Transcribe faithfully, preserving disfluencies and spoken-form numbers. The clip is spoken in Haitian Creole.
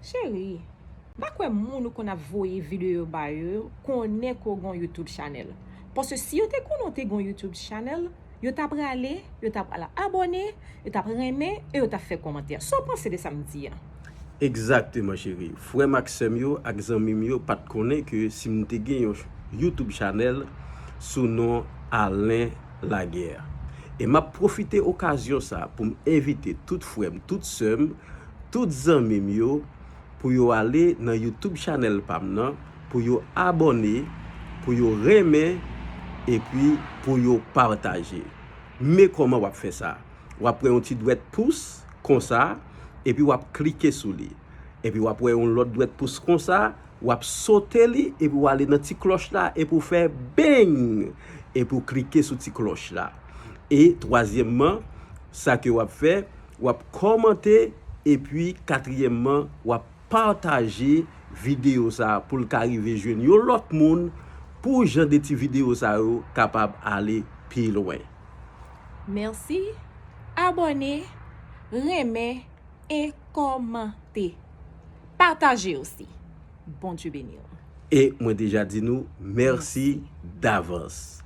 Cheri, m pa kwè moun ou konn ap voye videyo ba yo konnen ke w gen yon YouTube channel. Paske si yo te konnen w te gen yon YouTube channel, yo ta prale, yo ta pral abòne, yo ta renmen e yo ta fè kòmantè. Sa w panse de sa m di a? Egzakteman, cheri. Frè m ak sè m yo ak zanmi m yo pa t konnen ke si m te gen yon YouTube channel sou non Alain Laguerre. E m ap pwofite okazyon sa pou m envite tout frè m, tout sè m, tout zanmi m yo pou yo ale nan YouTube channel pa m nan, pou yo abòne, pou yo renmen, epi pou yo pataje. Men kòman w ap fè sa? W ap pran yon ti dwèt pous konsa, epi w ap klike sou li. Epi w ap wè yon lòt dwèt pous konsa, w ap sote li, epi w ale nan ti klòch la, epi w fè beng! Epi w klike sou ti klòch la. E twazyèmman, sa ke w ap fè, w ap kòmante, epi katriyèmman, w ap pataje videyo sa a pou l ka rive jwenn yon lòt moun, pou jan de ti videyo sa yo kapab ale pi lwen. Mèsi, abòne, renmen e kòmante. Pataje osi. Bondye beni w. E mwen deja di nou mèsi davans.